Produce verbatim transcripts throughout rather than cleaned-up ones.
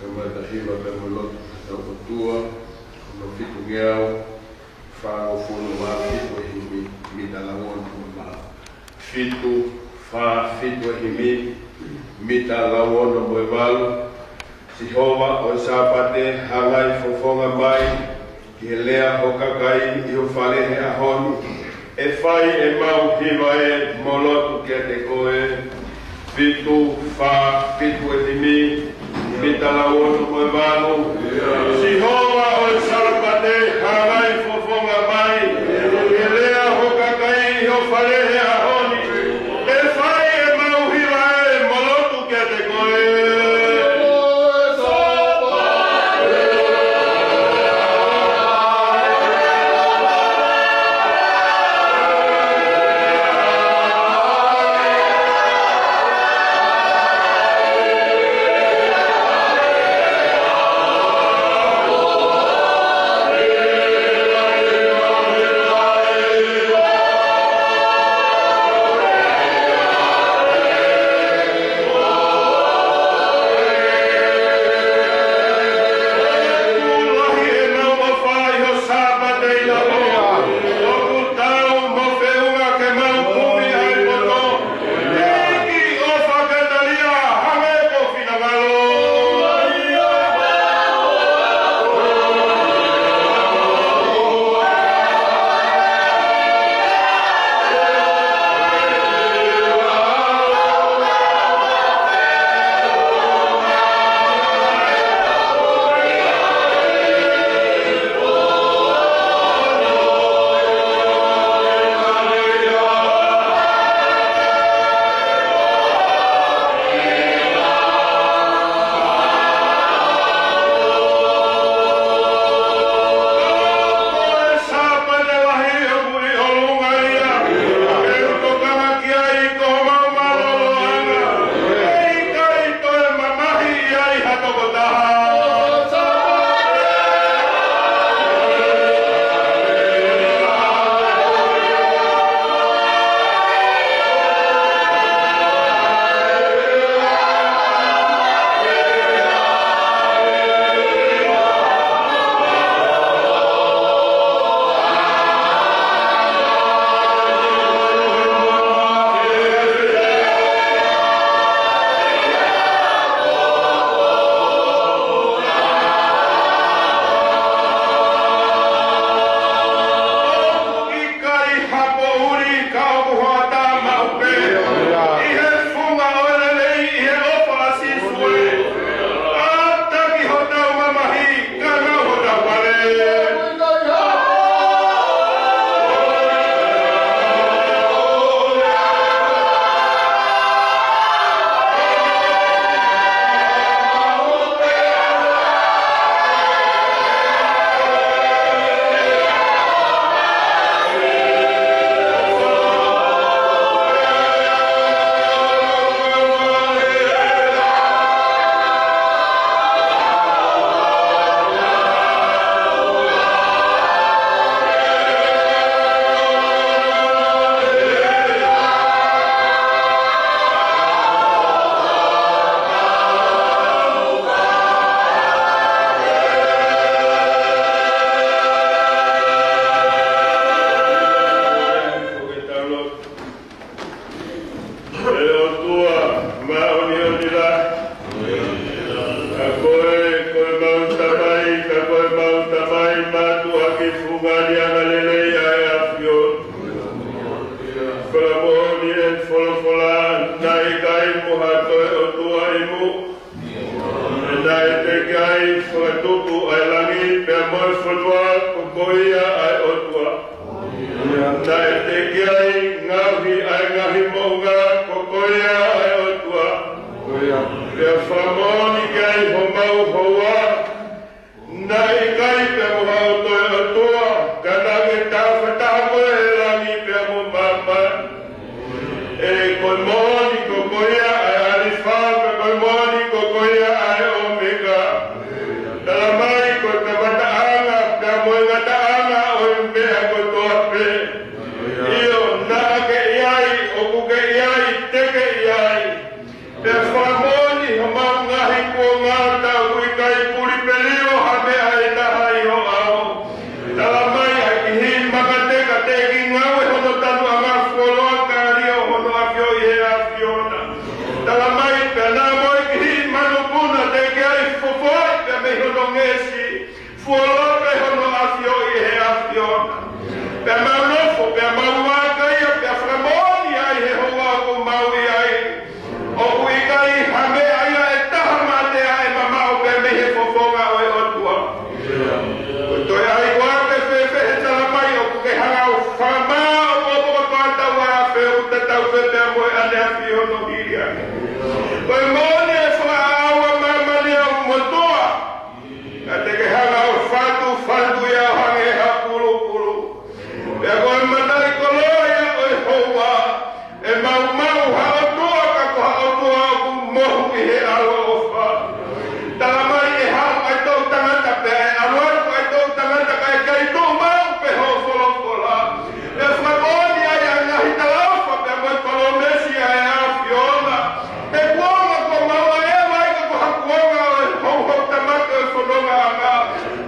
Ko e matahiva pea mo e lotu ki hotau ʻOtua, ko hono fitungeau fāngofulu mā fitu e himi, mita lauono mo e valu. Fitu, fā, fitu e himi, mita lauono mo e valu. Sihova ʻo e Sāpate, hangai fofonga mai ki he lea ho kakai ʻi ho fale he ʻaho ni. ʻE fai ʻemau hiva ē mo lotu kiate koe. Fitu, fā, fitu e himi, mita lauono mo e valu. Sihova ʻo e Sāpate, hangai fofonga mai ki he lea ho kakai ʻi ho fale he ʻaho ni. ʻE fai ʻemau hiva ē mo lotu kiate koe. ʻIkai ha poʻuli ka ʻoku hoʻatā maʻu pē ʻi he funga ʻo e lelei ʻi he ʻofa ʻa Sīsū ē. Kātaki hotau mamahi, ka nau hotau fale. ʻE ʻOtua māʻoniʻoni lahi, ka ko koe, ko ʻemau Tamai, ka ko ʻemau Tamai mātuʻaki, fungani angalelei ʻa e ʻAfiona. Fakamoʻoni ʻe he folofola, naʻe ʻikai mo ha toe ʻotua ʻi muʻa, pea naʻe teʻeki ai fakatupu ʻa e langi pea mo e fonua, ko koe ia ʻa e ʻOtua. Naʻe teʻeki ai ngaohi ʻa e ngaahi moʻunga, ko koe ia ʻa e ʻOtua. Pea fakamoʻoni ki ai homau houa. Naʻe ʻikai pea mo ha toe ʻOtua, ka naʻa ke taha fakataha koe he langi pea mo māmani. ʻE ko e moʻoni ko koe ia ʻa e ʻAlifa, pea ko e moʻoni ko koe ia ʻa e ʻOmeka. Tala mai ko e kamataʻanga pea mo e ngataʻanga Fuoloa pē hono ʻafioʻi ʻe he ʻAfiona. Pea mau nofo, pea mau vakai, pea fakamoʻoni ai he houa ʻoku mau ʻi ai, ʻoku ʻikai hangē ʻa e taha mate ʻe mamaʻo pē mei he fofonga ʻo e ʻOtua. Ko e toe ʻai koā ke fēfē he tala mai ʻoku ke hanga ʻo fakamaʻopoʻopo kotoa ʻetau afe ʻoku tatau pē pea mo e ʻaneafi hono hili ange. Ko e moʻoni ʻe fakaʻauha māmani ʻoku motuʻa, ka te ke hanga ʻo fatu, fatu ia ʻo hangē ha pulupulu. Pea ko e mataʻikoloa ia ʻo e houa, ʻe maumau ha ʻOtua ka ko ha ʻOtua ʻoku mohu ʻi he ʻaloʻofa. Tala mai ʻe haʻu ʻa e toʻutangata pea ʻe ʻalu atu ʻa e toʻutangata kae kei tuʻu maʻu pē hoʻo folofola. ʻE fakamoʻoni ai ʻa e ngaahi talaʻofa pea mo e palōmesi ʻa e ʻAfiona. He kuonga kuo mau ʻaʻeva ai ka ko ha kuonga ʻo e houhou tamaki ʻo e fonongaʻanga.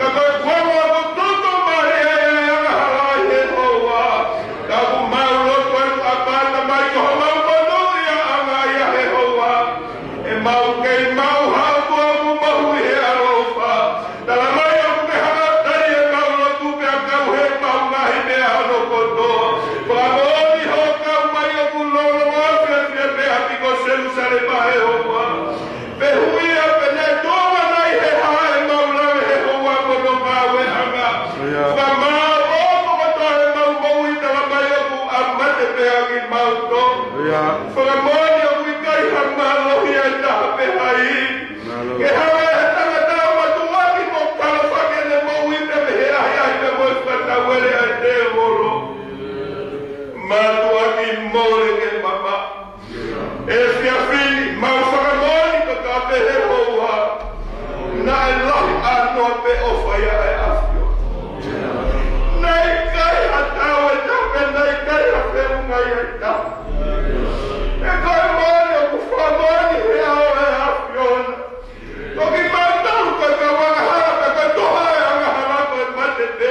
Ka ko e kuonga ʻoku tutu mai ai ʻa e angahala ʻi he houa. Ka ʻoku mau lotu atu ʻApā Tamai ko homau monūʻiaʻanga ia he houa. ʻE mau kei maʻu ha ʻOtua ʻoku mohu ʻi he ʻaloʻofa. Tala mai ʻoku ke hanga ʻo tali ʻemau lotu pea kau he mau ngaahi meʻa hono kotoa. Fakamoʻoni hoʻo kau mai ʻoku longolongo fiefia pē ʻa e ʻapi ko Selūsalema he houa. Pea hui ʻa e pene tuonga nai he hā ʻemau lave he houa ko hono ngāueʻanga. ʻIo. Fakamaʻopoʻopo kotoa ʻemau moʻui tala mai ʻoku ʻa mate pē ʻa kimautolu. ʻIo. Fakamoʻoni ʻoku ʻikai ha mālohi ʻe taha pē hai. Mālō. Ke hanga ʻe he tangata ʻo matuʻuaki mo kalofaki ʻene moʻui pea mei he ʻahiʻahi pea mo e fakatauele ʻa e tēvolo. Matuʻuaki mole ke mamaʻo. ʻE fiefia ni, mau fakamoʻoni ka ka pehē houa. Naʻe lahi ʻānoa pē ʻofa ia ʻa e ʻAfiona. Naʻe ʻikai ha tau ʻe taha pea naʻe ʻikai ha feʻunga ia ʻe taha. He ko e moʻoni ʻoku fakamoʻoni he ʻao ʻo e ʻAfiona. Ko kimautolu ko e kau angahala, ka ko e tohi ʻo e angahala ko e mate pē.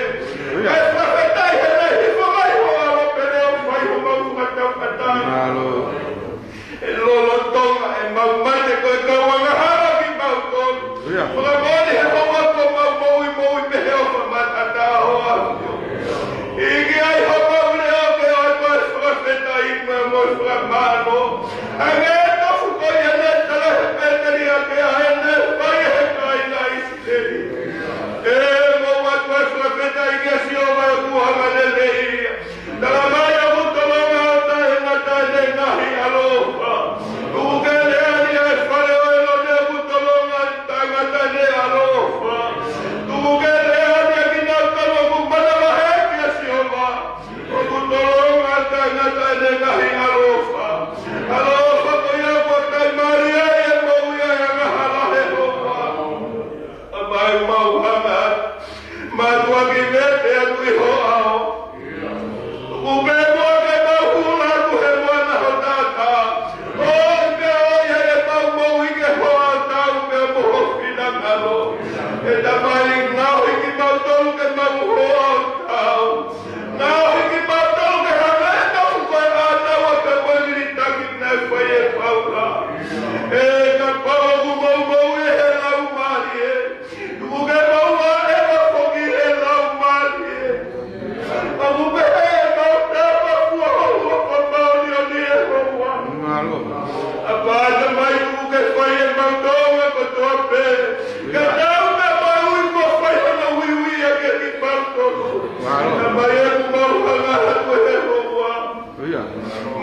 ʻIo. ʻE fakafetaʻi he naʻe hifo mai ho ʻAlo pea ne ʻofa ʻi homau fakatauʻatāina. Mālō. ʻE lolotonga ʻemau mate ko e kau angahala kimautolu. ʻIo. Fakamoʻoni he houa kuo mau moʻui, moʻui pē he ʻofa matata ho ʻAfio. ʻIki ai homau leʻo ke ʻoatu ʻa e fakafetaʻi mo e fakamālō. Hangē tofu ko ia naʻe tala he Pēteli ʻa e ʻa ʻene fai he kāinga ʻIsileli. ʻE mau ʻoatu ʻa e fakafetaʻi kia Sihova ʻoku hanga lelei ia. Tala mai ʻoku tolonga ʻo taʻengata ʻene ngaahi ʻaloʻofa. Tuku ke lea ni ʻa e fale ʻo ʻĒlone ʻoku tolonga ʻo taʻengata ʻene ʻaloʻofa. Tuku ke lea ni ʻa kinautolu ʻoku manavahē kia Sihova. ʻOku tolonga ʻo taʻengata ʻene ngaahi ʻaloʻofa. ʻAloʻofa ko ia kuo taʻimālie ai e moʻui ʻa e angahala he houa. ʻA mai mau hanga. Mātuʻaki vete atu ʻi ho ʻao. Tuku pē muʻa ke mau hū atu he moana ho taʻataʻa. ʻOi pē ʻoiauē ʻemau moʻui ke ho ʻao tau pea mo ho finangalo. ʻE Tamai, ngaohi kimautolu ke mau ho ʻao tau. Ngaohi kimautolu ke hangē tofu ko e ʻātaua pea mo e vilitaki naʻe fai ʻe Paula. ʻE kapau ʻoku mau moʻui he Laumālie, tuku ke mau ʻaʻeva foki he Laumālie. ʻOku pehē ʻemau tapa fua houa ko mau ni o ni e houa. Mālō. ʻApā Tamai, tuku ke fai ʻemau tōʻonga kotoa pē. Ke tau pē mai ui ko fai hono uiuiʻi ʻa kimautolu. Mālō. Tamai ʻoku mau hanga atu he houa. ʻIo.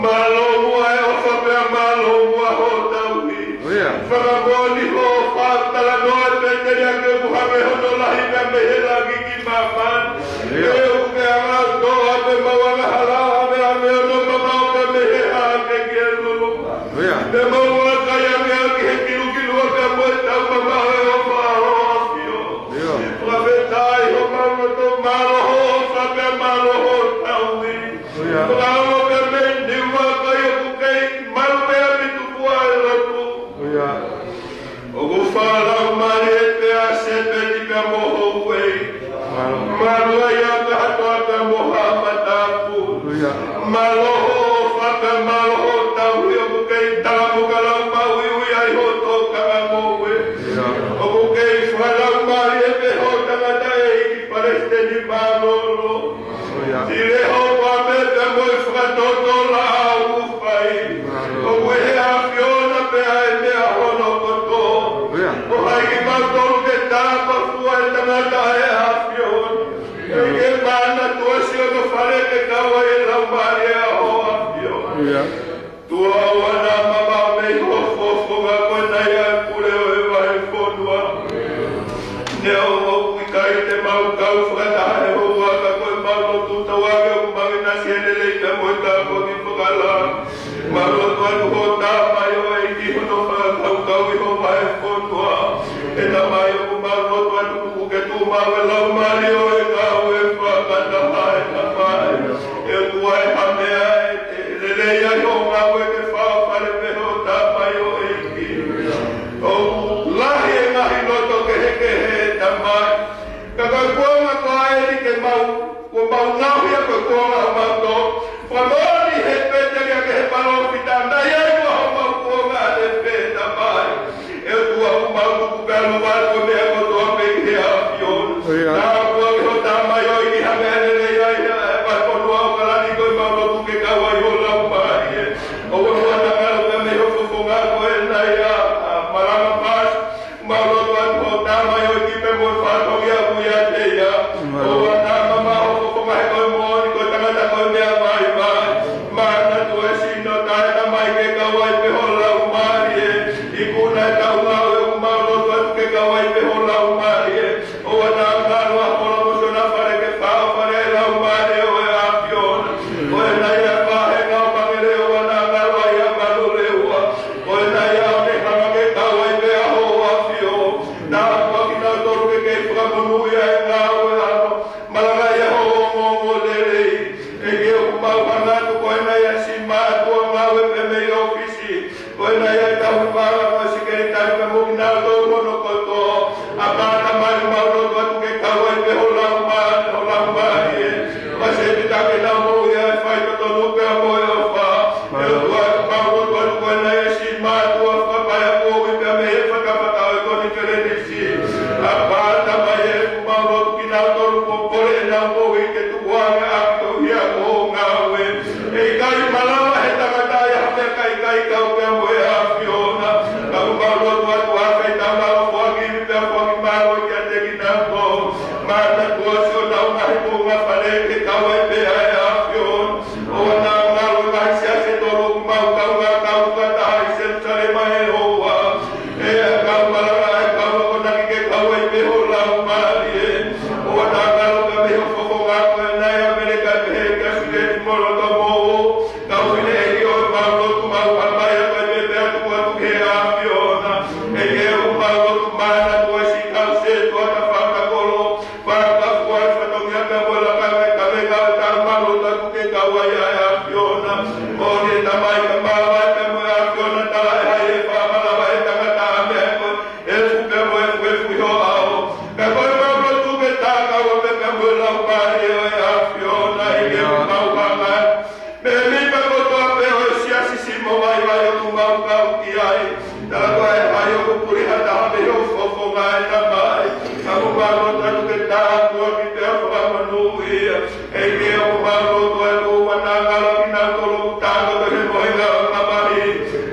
Mālō muʻa e ʻofa pea mālō muʻa hoʻo tauhi. ʻIo. Fakamoʻoni hoʻo fakatalanoa ʻe Pēteli ʻa e ʻoku hangē hono lahi pea mei he langi ki māmani. ʻIo. ʻE ʻoku ke hanga ʻo toʻo ʻa e mau angahala ʻave ʻave hono mamaʻo pea mei he hā ke ke lulu. ʻIo. Pea mau vakai ange ʻaki he kilukilu ʻa pea mo e tau mamaʻo ʻe ʻofa ʻa ho ʻAfio. ʻIo. Fakafetaʻi homau loto, mālō hoʻo ʻofa pea mālō hoʻo tauhi. ʻIo. Fakaongo pea mei Niua kae ʻoku kei malu pea mei tuku ʻa e lotu. ʻIo. ʻOku fakalaumālie pea Sēpeti pea mo Houʻeiki. Mālō. Mālō ai ʻa Kahatoa pea mo Haʻa Matāpule. ʻIo. Mālō hoʻo ʻofa pea mālō hoʻo tauhi ʻoku kei talamuka ʻe ʻAfiona. ʻEiki, manatuʻi siʻono fale ke kau ai e Laumālie ʻa ho ʻAfiona. Tuʻa ʻoua naʻa mamaʻo mei ho fofonga ko e nai ʻa e pule ʻo e vahefonua. Neongo ʻoku ʻikai te mau kau fakataha he houa ka ko e mau lotu tau ake ʻoku mau ʻinasi ʻe lelei pea mo e tāpuaki fakalangi. Mau lotu atu ho Tamai ʻo e ʻEiki hono fakakaukau ʻi ho vahefonua. ʻE Tamai ʻoku mau lotu atu kuo ke tuʻu maʻu e Laumālie ʻo e ngāue fakataha ʻe Tamai. ʻE ʻOtua ʻi ha meʻa ʻe lelei ai hoʻo ngāue ke fafale pē ho Tamai ʻo e ʻEiki. ʻOku lahi e ngaahi loto kehekehe ʻe Tamai. Ka ko e kuonga ko eni ke mau, kuo mau ngaohi ʻa ko e kuonga ʻo mau tō. Fakamoʻoni he pēteli ake he palōfita, naʻe ʻi ai ko homau kuonga ʻe pē Tamai. ʻE ʻOtua ʻoku mau tuku pea luva ko e meʻa kotoa pē ki he ʻAfiona. Tāpuaki ho Tamai ʻo e ʻEiki ha meʻa lelei ai ʻa e vahefonua ʻAokalani ko e mau lotu ke kau ai ho Laumālie. ʻOua naʻa ngalo pea mei ho fofonga ko e nai ʻa, ʻa Malama Pasi. Mau lotu atu ho Tamai ʻo e ʻEiki pea mo e fatongia ʻoku ʻiate ia. ʻOua naʻa mamaʻo ho fofonga he ko e moʻoni ko e tangata ko e meʻa vaivai. Manatuʻi e sino taʻe Tamai ke kau ai pē ho Laumālie. ʻIkuna e tau ngāue ʻoku mau lotu atu ke kau ai pē ho Laumālie. ʻOua naʻa ngalo ʻa Holo mo siʻona fale ke fafale ʻe he Laumālie ʻo e ʻAfiona. Ko e nai ʻa e vahenga ʻo Pangele ʻoua naʻa ngalo ai ʻa Manulewa. Ko e nai ʻa ʻOnehama ke kau ai pē ʻa ho ʻAfio. Tāpuakiʻi kinautolu ke kei fakamonūʻia e ngāue ʻa hono malanga ʻi he ongoongolelei. ʻEiki ʻoku mau hanga atu ko e nai ʻa e siʻi mātuʻa ngāue pē mei ʻōfisi. Ko e nai ʻa e tauhi vaka mo e sekelitali pea mo kinautolu hono kotoa. ʻApā Tamai mau lotu atu ke kau ai pē ho Laumā-, ho Laumālie. Masiʻi pita ke nau moʻui ʻi he faitotonu pea mo e ʻofa. ʻE ʻOtua ʻoku mau lotu atu ko e nai ʻa e siʻi mātuʻa fakapaiakovi pea mei he fatafata ʻo e konifelenisi. ʻApā Tamai ʻoku mau lotu kinautolu kuo pole ʻenau moʻui ke tukuange ʻaki koeʻuhi ko hoʻo ngāue. ʻE ʻikai malava he tangata ia ha meʻa ka ʻikai kau pea mo e ʻAfiona. Ka ʻoku mau lotu atu ʻa e faitama ʻo foaki ivi pea foaki mālohi kiate kinautolu. Manatuʻi siʻonau ngaahi tuʻunga fale ke kau ai pē ʻa e ʻAfiona. ʻOua naʻa ngalo e ngaahi siasi ʻe tolu ʻoku mau kaungā kau fakataha ʻi Selusalema he houa. ʻE kau malanga ʻa e kau akonaki ke kau ai pē ho Laumālie. ʻOua naʻa ngalo pea mei ho fofonga ko e nai ʻa ʻAmelika pehē kia Sulieti mo Loto mo Kau fine ʻEiki ʻoku mau lotu mau ʻa mai ʻa koe pē pea tuku atu ki he ʻAfiona. ʻEiki ʻoku mau lotu manatuʻi siʻi kau sētuata fakakolo. Fakafua e fatongia pea mo e lakanga ʻo e kavenga ʻo e tau mau lotu atu ke kau ai ʻa e ʻAfiona. Moʻoni ʻe Tamai ka mau ai pea mo e ʻAfiona tala ʻe hai ʻe fakamalava ʻe tangata ʻa e meʻa ko e efu pea mo e efuefu ʻi ho ʻao. Ka ko e mau lotu ke tā kau ʻa pē pea mo e Laumālie ʻo e ʻAfiona ʻEiki ʻoku mau hanga. Mei he mipa kotoa pē ʻo e siasi siʻi mo vaivai ʻoku mau kau ki ai. Tala ko e hai ʻoku puli ha taha mei ho fofonga ʻe Tamai. Ka ʻoku mau lotu atu ke tāpuakiʻi pea fakamonūʻia. ʻEiki ʻoku mau lotu atu ʻoua naʻa ngalo kinautolu ʻoku tākoto he mohenga ʻo e mamahi.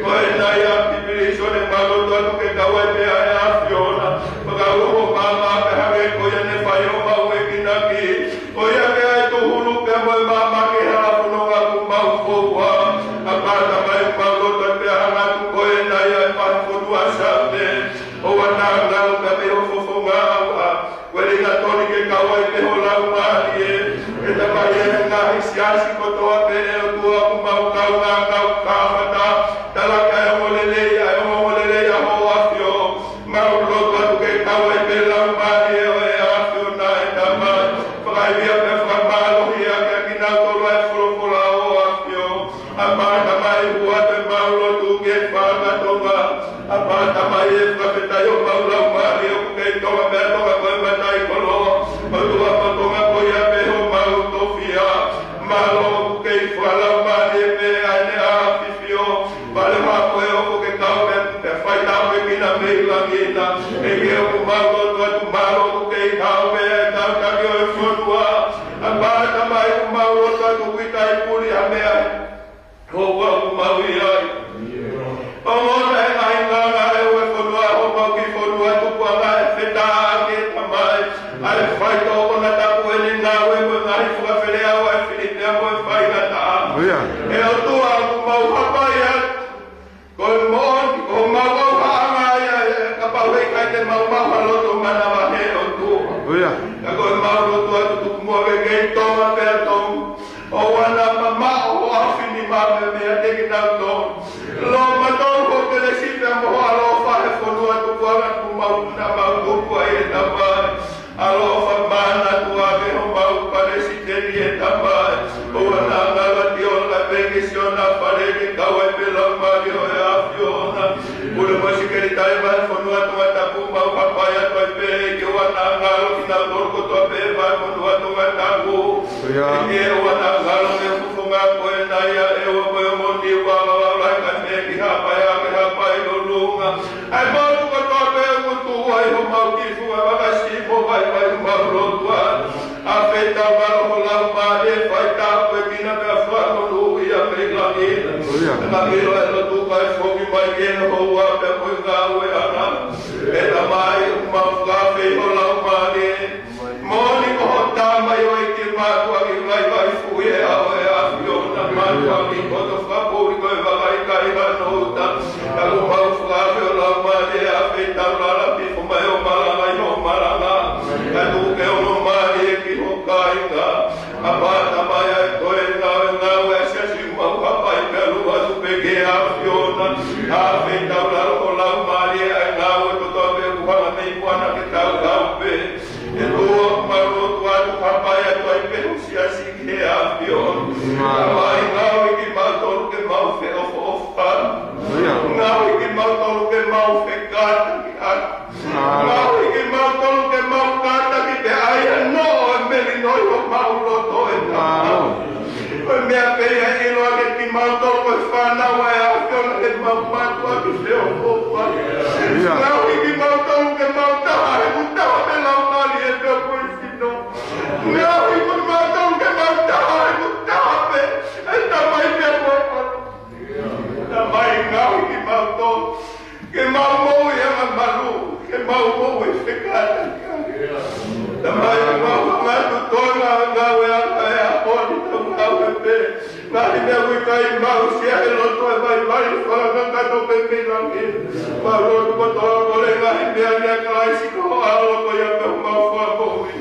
Ko e nai ʻa Pipilisone mau lotu atu ke kau ai pē ʻa e ʻAfiona. Fakauho maama pē hangē ko ia ne fai ʻo mau ekinaki. Ko ia ke ʻai tūhulu pea mo e maama ke hala fononga ʻoku mau foua. ʻApā Tamai ʻoku mau lotu atu pea hanga atu ko e nai ʻa e mahi fonua Saute. ʻOua naʻa ngalo pea mei ho fofonga ʻAfiona. Ko e ringatoni ke kau ai pē ho Laumālie. ʻE Tamai ʻa e ngaahi siasi kotoa pē ʻe ʻOtua ʻoku mau kaungā kau fakataha. Tala ki he ongoongolelei ʻa e ongoongolelei ʻa ho ʻAfio. Mau lotu atu ke kau ai pē Laumālie ʻo e ʻAfiona ʻe Tamai. Fakaivia pea fakamālohia kiate kinautolu ʻa e folofola ʻa ho ʻAfio. ʻApā Tamai ʻoku ʻoatu ʻemau lotu ki he fanga Tonga. ʻApā Tamai ʻe fakafetaʻi homau laumālie ʻoku kei Tonga pea Tonga ko e mataʻikoloa. ʻOtua ko Tonga ko ia pē homau tofiʻa. Mālō ʻoku kei fakalaumālie pē ʻa ʻene ʻAfifio. Pale maʻu ko e ʻofa ke kau pē, pea fai tāpuekina mei langi na. ʻEiki ʻoku mau lotu atu mālō ʻoku kei kau pē ʻa e tau taki ʻo e fonua. ʻApā Tamai ʻoku mau lotu atu ʻoku ʻikai puli ha meʻa. Ko ʻoku mau ʻi ai. ʻOku mau ʻi he ngaahi ngāue ʻo e fonua, ʻoku mau ki fonua tupuʻanga ʻe fetaʻaki Tamai. ʻA ʻIo. Ka ko ʻemau lotu atu tuku muʻa ke kei Tonga pea Tonga. ʻOua naʻa mamaʻo ho ʻaofinima meiate kinautolu. Loʻo mautolu ho kelesi pea mo ho ʻaloʻofa he fonua tupuʻanga ʻoku mau, naʻa mau tupu ai, ʻe Tamai. ʻAloʻofa manatu ʻa homau palesiteni, ʻe Tamai. ʻOua naʻa ngalo ʻa Tiona pea ke Siona Fale ke kau ai pē Laumālie ʻo e ʻAfiona. Pule mo e sekelitali ʻa e fonua Tongatapu, mau hapai atu ai pē ke ʻoua naʻa ngalo kinautolu kotoa pē ʻa e fonua Tongatapu. ʻIo. Ke ʻoua naʻa ngalo mei he fofonga ko ena ia ʻe ua ko e ongo Niua, ʻoua naʻa ngalo ai ka mei he hapai ake, hapai lolunga. ʻAi mau tuku kotoa pē ʻoku tuʻu ai homau kiʻi funga vakasimo, vaivai homau lotu atu. ʻAfeitaulalo ho Laumālie, fai tāpuekina pea fakamonūʻia mei langi. ʻIo. Naʻa mei loa e lotu kae foki mai ki he houa pea mo e ngāueʻanga. ʻE Tamai, ʻoku mau fakaafe ho Laumālie. Moʻoni ko ho Tamai ʻo e kiʻi mātuʻaki vaivai fui ʻe ʻAfiona, mātuʻaki koto fakapoʻuli ko e vaka ʻikai hano uta. Ka ʻoku mau fakaafe ho Laumālie, ʻafeitaulalo pifo mai ʻo malanga ʻi hoʻo malanga. Kae tuku ke ono mālie ki ho kāinga. ʻApā Tamai, ʻa e toe ngāue, ngāue ʻa e siasi, mau hapai pea lua atu pē ki he ʻAfiona. ʻAfeitaulalo ho Laumālie ʻa e ngāue kotoa pē ʻoku hanga mei muʻa naʻa ke tau kau pē. ʻE ʻOtua, mau lotu atu, hapai atu ai pē ho siasi ki he ʻAfiona. Tamai, ngaohi kimautolu ke mau feʻofoʻofani. ʻIo. Ngaohi kimautolu ke mau fekātakiʻaki. Ngaahi kimautolu ke mau kātaki pē ʻa e noa ʻo e melino ʻi homau loto, ʻe Tamai. Ko e meʻa pē ia ʻe ʻiloa ʻaki kimautolu ko e fānau ʻa e ʻAfiona, ke mau mātuʻaki feʻofoʻofani. Ngaahi kimautolu ke mau taha he ʻoku taha pē Laumālie pea mo e sino. Ngaahi kimautolu ke mau taha he ʻoku taha pē ʻa e Tamai pea mo e ʻAlo. Tamai, ngaohi kimautolu ke mau moʻui ʻi he angamalū, ke mau moʻui ʻi he fekātakiʻanga. Tamai, mau hanga atu ʻo ngāue, ngāue ʻa e ʻaho ni, tau ngāue pē. Ngaahi meʻa ʻoku ʻikai mau aʻusia he loto ʻe vaivai, fakakakato pē mei langi. Mau lotu kotoa, kole ngaahi meʻa ni ʻia Kalaisi ko ho ʻAlo, ko ia pē homau Fakamoʻui.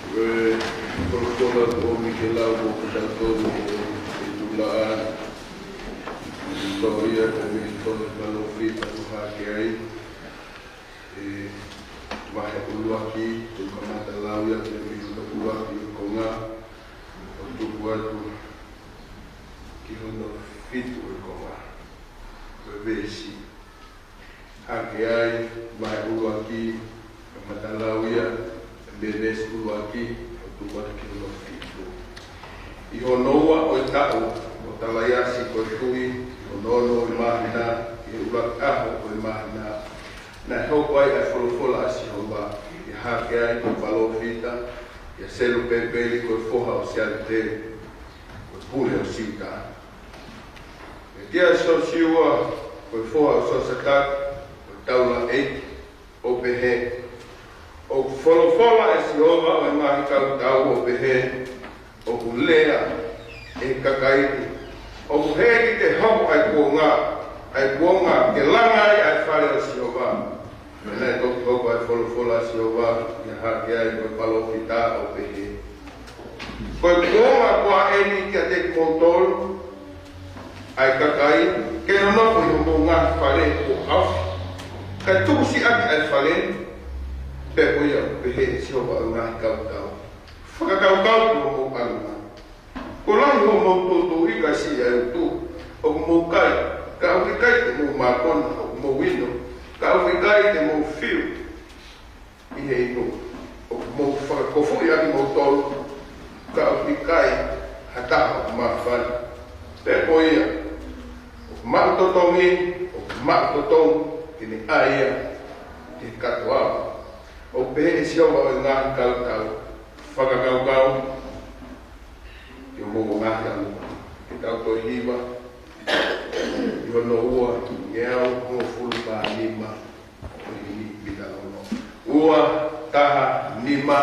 Ko e folofola ʻoku ʻomi ke lau mo kitautolu ʻi he tulaʻa, ʻi he tō ia ko e mei he tohi ʻa e palōfita ʻoku hake ai, ʻi he vahe ʻuluaki, ʻoku kamata lau ia mei he ʻuluaki ʻo e konga, ʻo tuku atu ki hono fitu ʻo e konga. Ko e veesi hake ai, vahe ʻuluaki, kamata lau ia mei he veesi ʻuluaki, ʻo tuku atu ki hono fitu. ʻI hono ua ʻo e taʻu ʻo Talaiasi ko e hui, ʻi hono ono ʻo e māhina, ʻi he ʻuluaki ʻaho ʻo e māhina, naʻe hoko ai ʻa e folofola ʻa Sihova, ʻi he hake ai ko e palōfita, ʻia Selupepeli ko e foha ʻo Sealateli, ko e pule ʻo Siuta. Pea kia Siosiua ko e foha ʻo Sosatake, ko e taulaʻeiki, ʻo pehē, ʻOku folofola ʻe Sihova ʻo e ngaahi kautau ʻo pehē, ʻoku lea ʻe he kakai ni, ʻoku hē ki te hoko ʻa e kuonga, ʻa e kuonga ke langa ai ʻa e fale ʻo Sihova. Pea naʻe toki hoko ʻa e folofola ʻa Sihova ʻi he ʻaho ko ia ʻa e palōfita ʻo pehē, ko e kuonga ko eni kiate kimoutolu, ʻa e kakai, ke nonofo ʻi hoʻomou ngaahi fale kuo ʻaofi, kae tuʻusiʻaki ʻa e fale ni. Pea ko ia ʻoku pehē ʻe Sihova ʻo e ngaahi kautau, fakakaukau ki hoʻomou ʻalunga. Kuo lahi hoʻomou tūtuuʻi kae siʻi ʻa e utu. ʻOku mou kai, ka ʻoku ʻikai te mou mākona. ʻOku mou inu, ka ʻoku ʻikai te mou fiu ʻi he inu. ʻOku mou fakakofuʻi ʻakimoutolu, ka ʻoku ʻikai ha taha ʻoku māfana. Pea ko ia ʻoku maʻu totongi, ʻoku maʻu totongi ke ne ʻai ia ki he katoa. ʻOku pehē ʻe Sihova ʻo e ngaahi kautau, fakakaukau ki hoʻomou ngaahi ʻalunga. Ke tau toe hiva ʻi hono ua ngeau hongofulu mā nima ʻo e himi Mita Lolo. Ua, taha, nima.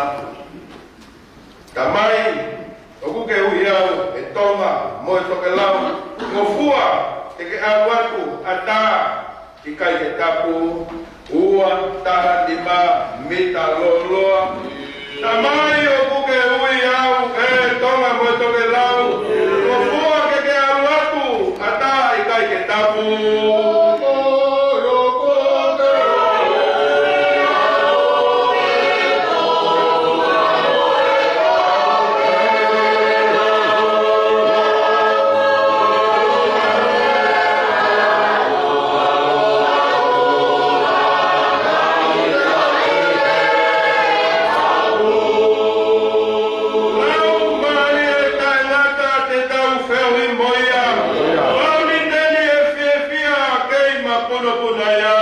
Tamai, ʻoku ke ui au ʻe Tonga mo e Tokelau, ngofua ke ke ʻalu atu, ʻatā ʻikai ke tapu. Ua, taha, nima, Mita Lolo. Tamai, ʻoku ke ui au ʻe Tonga mo e Tokelau, ngofua ke ke ʻalu atu, ʻatā ʻikai ke tapu. Lau mali e taʻengata te tau feohi mo ia. Lau ni teni e fiefia kei mapunopuna ia.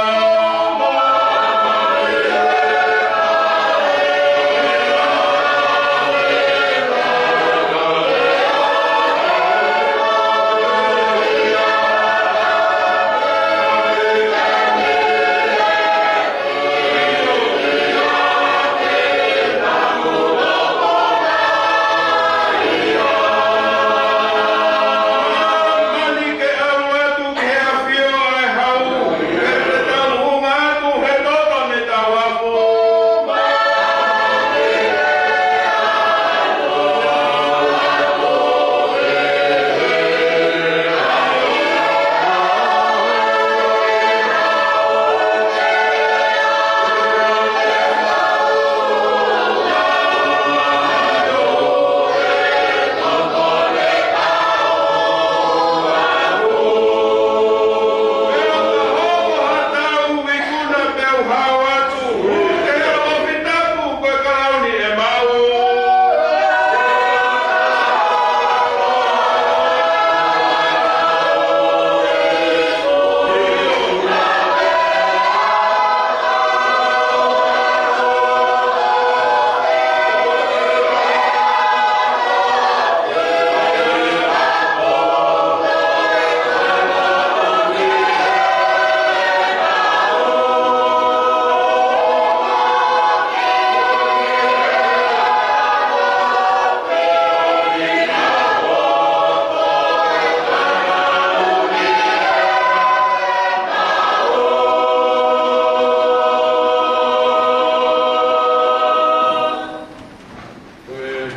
Ko e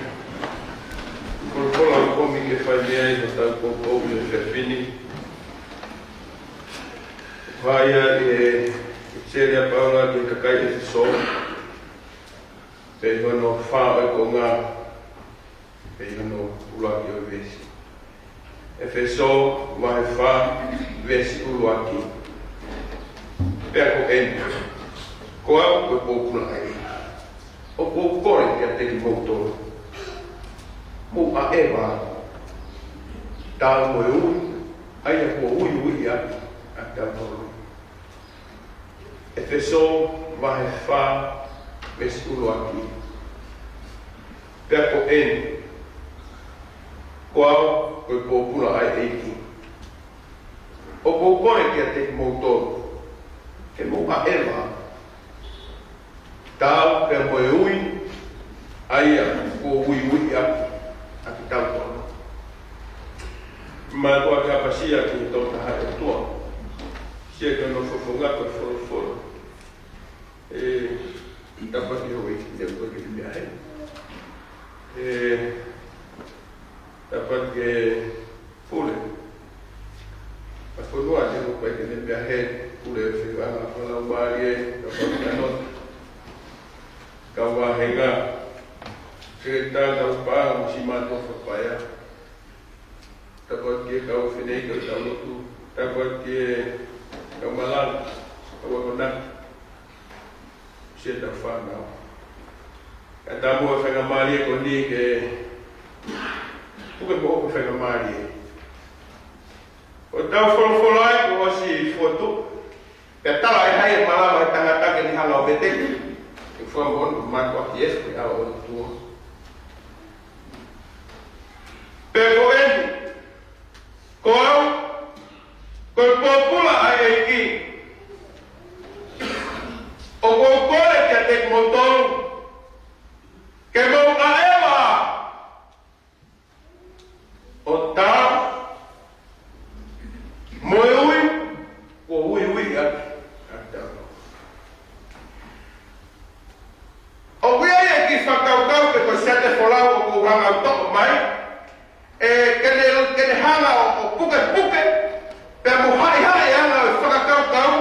folofola ʻoku ʻomi ke fai mei ai hotau poupou ʻi he efiafi ni, ʻoku hā ia ʻi he ʻEpisieli ʻa Paula ki he kakai ʻEfesō, pea ʻi hono fā ʻo e konga, pea ʻi hono ʻuluaki ʻo e veesi. ʻEfesō vahe fā, veesi ʻuluaki. Pea ko eni, ko au ko e pōpula ʻa e ʻEiki, ʻoku ou kole kiate kimoutolu, mou ʻaʻeva atu, taau mo e ui ʻa ia kuo uiuiʻi ʻaki ʻa kitautolu. ʻEfesō vahe fā, veesi ʻuluaki. Pea ko eni, ko au ko e pōpula ʻa e ʻEiki, ʻoku ou kole kiate kimoutolu, ke mou ʻaʻeva atu, Tau pea mo e ui, ʻa ia kuo uiuiʻi ʻaki ʻa kitautolu. Mātuʻaki ʻapasia ki he Tokotaha ʻOtua. Siʻi ko hono fofonga ko e folofola. ʻE, tāpuaki houʻeiki, ne ko e kiʻi meʻa heni. ʻE, tāpuaki Pule. ʻA ko e ʻuhinga ne ko e kiʻi meʻa heni, Pule, fekau ʻa e Laumālie, tāpuaki ʻa e kau vāhenga, Sekelitali, kau paʻanga, mo siʻi mātuʻa fakapaea. Tāpuaki e kau fineʻeiki ʻo e kau lotu. Tāpuaki e kau malanga, kau akonaki. Siʻetau fānau. Kae ʻatā mo e faingamālie ko eni ke puke mo ʻoku faingamālie. ʻO tau folofola ai kuo ʻosi fotu. Pea tala ʻe hai e malava ʻe he tangata ke ne hanga ʻo veteki? ʻE fua mo ʻoku mātuʻaki ʻe fua ʻa o tua. Pea ko eni, ko au, ko e pōpula ʻa e ʻEiki, ʻoku ou kole kiate kimoutolu, ke mou ʻaʻeva ʻo tau mo e ui, kuo uiuiʻi ʻaki ʻa kitautolu. ʻOku ʻi ai e kiʻi fakakaukau pe ko e siate folau ʻoku ou hanga ʻo toʻo mai, ʻe, ke ne, ke ne hanga ʻo, ʻo pukepuke, pea mo haʻihaʻi e anga ʻo e fakakaukau,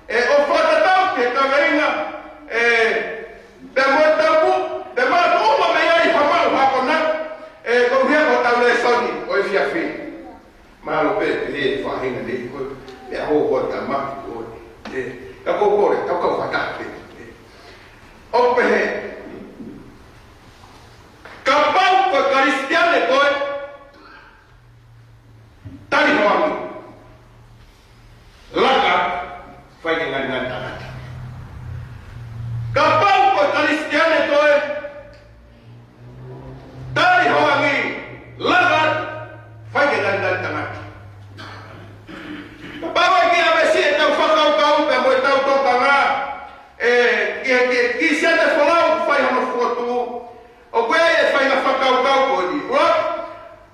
ʻe, ʻo fakatatau ki he kaveinga, ʻe, pea mo e tapu, pea mo e tuʻu mai ai ha maʻu ha kona, ʻe, ko e ʻuhinga ko ʻetau lēsoni ʻo e efiafi ni. Mālō pē, pehē ʻe he faʻahinga ni, ko e meʻa hoko ʻa e tama ko ē. ʻE, ka ko e kole, tau kau fakataha pē. ʻE, ʻoku pehē, kapau ko e Kalisitiane koe, tali ho angi. Laka, fai ke ngalingali tangata. Kapau ko e Kalisitiane koe, tali ho angi, laka, fai ke ngalingali tangata. Kapau ʻe kiʻi ʻavesi ʻetau fakakaukau pea mo ʻetau tokanga, ʻe, ki he, ki he, ki he siate folau ʻoku fai hono fokotuʻu, ʻoku ʻi ai e faʻahinga fakakaukau ko eni. Ua,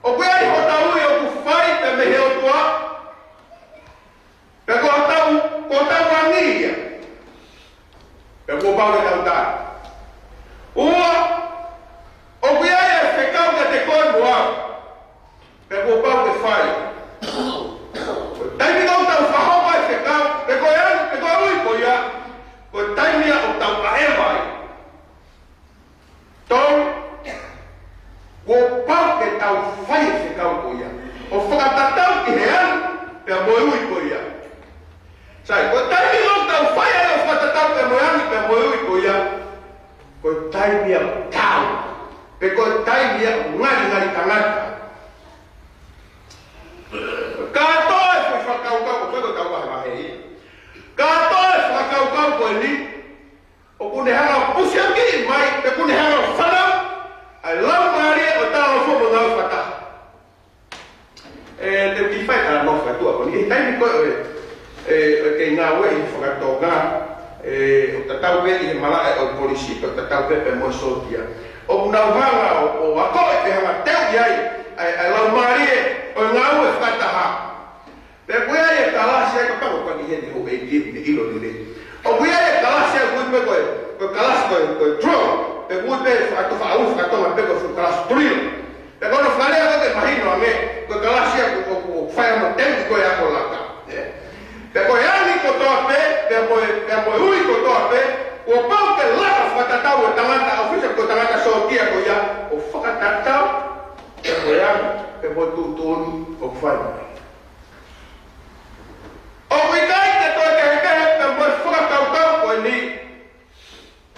ʻoku ʻi ai hotau ui ʻoku fai pē mei he ʻOtua, pea ko hotau, ko hotau angi ia. Pea kuo pau ke tau tali. Ua, ʻoku ʻi ai e fekau kiate koe mo au, pea kuo pau ke fai. Ko e taimi ʻoku tau fakahoko ai e fekau, pe ko e angi, pe ko e ui ko ia, ko e taimi ia ʻoku tau ʻaʻeva ai. Tolu, kuo pau ke tau fai e fekau ko ia ʻo fakatatau ki he angi pea mo e ui ko ia. Sai, ko e taimi ʻoku tau fai ai ʻo fakatatau pea mo e angi pea mo e ui ko ia, ko e taimi ia ʻoku tau, pe ko e taimi ia ʻoku ngalingali tangata. Kātoa e fakakaukau, ko e ko e kau vahevahe ia. Kātoa e fakakaukau ko eni, ʻoku ne hanga ʻo pusiaki mai, pe ʻoku ne hanga ʻo fanau ʻa e laumālie ʻo e talanoa mo e ngāue fakataha. ʻE, te u kiʻi fai talanoa fakaʻotua ko eni. ʻI he taimi ko ē ʻo e, ʻe, ʻo e kei ngāue ʻi he fakatonga, ʻe, ʻoku tatau pē ʻi he malaʻe ʻo e polisi, ʻoku tatau pē pea mo e sōtia. ʻOku nau hanga ʻo, ʻo akoʻi pe hanga teuʻi ai ʻa e, ʻa e laumālie ʻo e ngāue fakataha. Pea ʻoku ʻi ai e kalasi ai, kapau ʻoku ke ʻi heni houʻeiki, ʻe ʻilo lelei. ʻOku ʻi ai e kalasi ai ʻoku ui pē ko e, ko e kalasi ko e, ko e drill. Pea ʻoku ui pē fakatofa au fakatonga pē ko e fuʻu kalasi drill. Pea ko hono fakalea ko ē ke mahino ange, ko e kalasi ai ʻoku, ʻoku, ʻoku fai mo teuʻi ko e ako laka. ʻE? Pea ko e angi kotoa pē, pea mo e, pea mo e ui kotoa pē, kuo pau ke laka fakatatau e tangata ʻofisa ko e tangata sōtia ko ia, ʻo fakatatau pea mo e angi, pea mo e tuʻutuʻuni ʻoku fai mai. ʻOku ʻikai ke toe kehekehe pea mo e fakakaukau ko eni.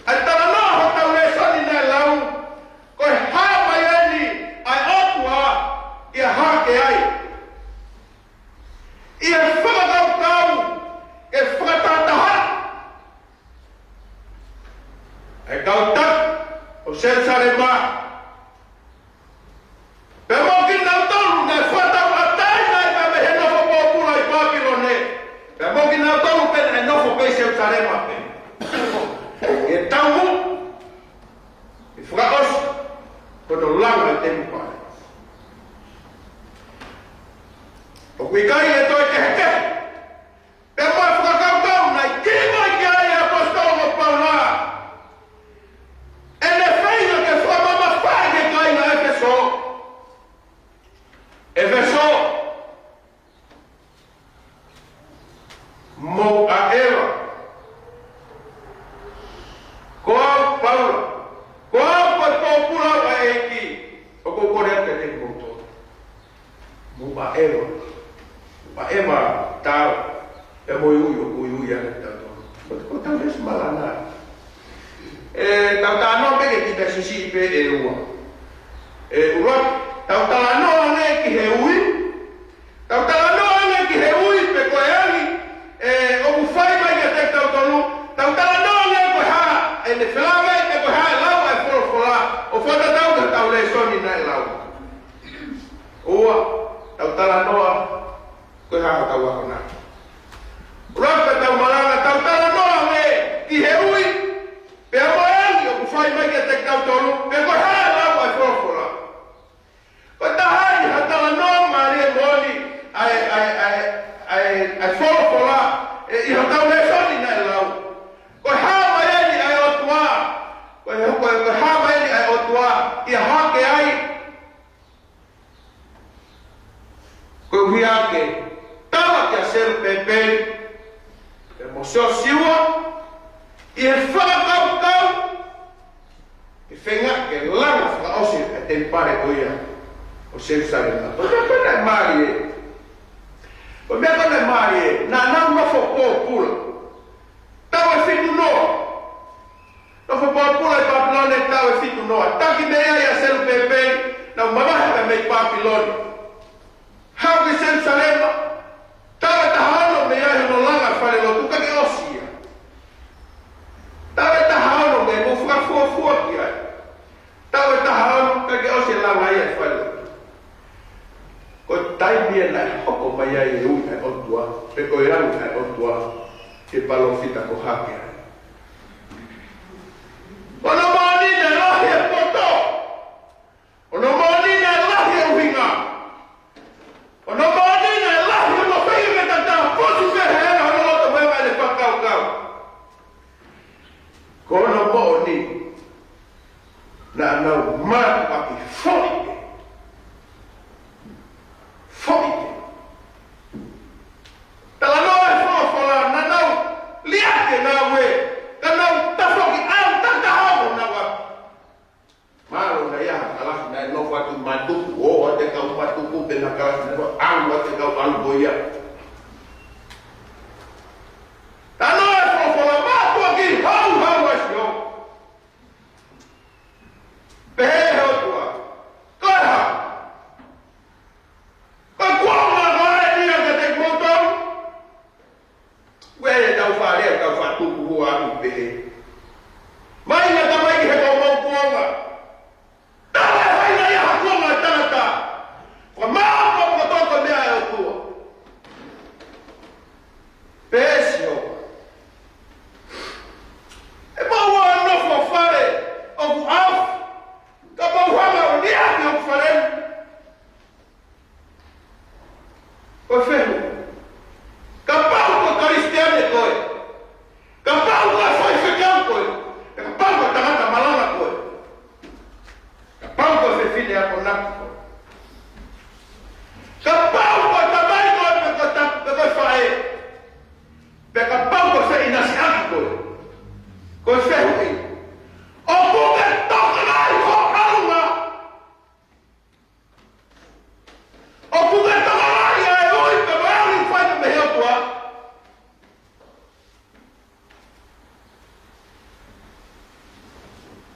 ʻA e talanoa hotau lēsoni naʻe lau, ko e hā mai eni ʻa e ʻOtua ʻi he hā ke ai. ʻI he fakakaukau ke fakatahataha ʻa e kau taki ʻo Selusalema. Pea mo kinautolu naʻe fakatauʻatāina e ʻa e temipale. ʻOku ʻikai ke toe kehekehe pea mo e fakakaukau naʻe kī mai ki ai e ʻaposetolo ko Paula ʻene feinga ke fakamamafaʻi ki he kāinga ʻEfesō. ʻEfesō, mou ʻaʻeva. Ko au Paula, ko au ko e pōpula ʻa e ʻEiki, ʻoku ou kole atu kiate kimoutolu, mou ʻaʻeva. Mou ʻaʻeva taau pea mo e ui ʻoku ui ʻaki kitautolu. Ko, ko ʻetau veesi malanga. ʻE, tau talanoa pē ki he kiʻi veesi siʻi pē ʻe ua. ʻE, ʻuluaki, tau talanoa ange ki he ui. Tau talanoa ange ki he ui pe ko e angi, ʻe, ʻoku fai mai kiate kitautolu. Tau talanoa ange ko e hā ʻene felāveʻi pe ko e hā e lau ʻa e folofola ʻo fakatatau ki heʻetau lēsoni naʻe lau. Ua, tau talanoa ko e hā hotau akonaki. ʻUluaki pea tau malanga, tau talanoa ange ki he ui pea mo e angi ʻoku fai mai kiate kitautolu, pe ko e hā e lau ʻa e folofola. Ko e taha ʻi ha talanoa mālie moʻoni ʻa e, ʻa e, ʻa e, ʻa e, ʻa e folofola, ʻe, ʻi hotau lēsoni naʻe lau. Ko e hā mai eni ʻa e ʻOtua, ko e, ko e, ko e hā mai eni ʻa e ʻOtua ʻi he hake ai. Ko e ʻuhinga ke tala kia Selupepeli pea mo Siosiua ʻi he fakakaukau ke feinga ke langa fakaʻosi e temipale ko ia ʻo Selusalema. Ko e meʻa ko ē naʻe mālie. Ko e meʻa ko ē naʻe mālie. Naʻa nau nofo pōpula. Taʻu ʻe fitu noa. Nofo pōpula ʻi Papilone taʻu ʻe fitu noa. Taki mei ai ʻa Selupepeli, nau mavahe mei Papilone. Haʻu ki Selusalema, taʻu ʻe taha ono mei ai hono langa falelotu, ka ke ʻosi ia. Taʻu ʻe taha ono mei ai, mou fakafuofua ki ai. Taʻu ʻe taha ono, ka ke ʻosi e langa ia e falelotu. Ko e taimi ia naʻe hoko mai ai e ui ʻa e ʻOtua, pe ko e lau ʻa e ʻOtua ki he palōfita ko Hakeai. Ko hono moʻoni naʻe lahi e poto. Ko hono moʻoni naʻe lahi e ʻuhinga. Ko hono moʻoni naʻe lahi hono feinga ke tatā, fosi pē he anga hono loto mo e anga ʻene fakakaukau. Ko hono moʻoni naʻa nau mātuʻaki foʻi pē. Foʻi pē. Talanoa e folofola naʻa nau liʻaki e ngāue, ka nau tafoki ʻalu takitaha mo nau ʻalu. Mālō naʻe ʻi ai ha kalasi naʻe nofo atu matuku, ō atu e kau matuku, pea ha kalasi naʻe nofo ʻalu atu e kau ʻalu ko ia. Talanoa e folofola mātuʻaki hauhau ʻa Sihova. Pehē ʻe he ʻOtua, ko e hā? Ko e kuonga ko ē ia kiate kimoutolu? Ko e tau faʻa lea, tau faʻa tuku hua atu pehē. Mai na tamai ki he kau mau kuonga. Tala hai na ia ha kuonga tangata. Ko mau ko ko toko meʻa ʻa e ʻOtua. Pehē ʻe Sihova, ʻe mou ō ʻo nofo fale ʻoku ʻaofi, ka mou hanga ʻo liʻaki hoku fale ni. Ko e fehuʻi. Kapau ko e Kalisitiane koe. Kapau ko e faifekau koe. Kapau ko e tangata malanga koe. Kapau ko e fefine akonaki koe. Kapau ko e tamai koe pe ko e ta-, pe ko e faʻē. Pe kapau ko e feʻinasiʻaki koe. Ko e fehuʻi. ʻOku ke tokanga ʻi ho ʻalunga? ʻOku ke tokanga ʻi he ui pea mo e angi ʻoku fai mei he ʻOtua?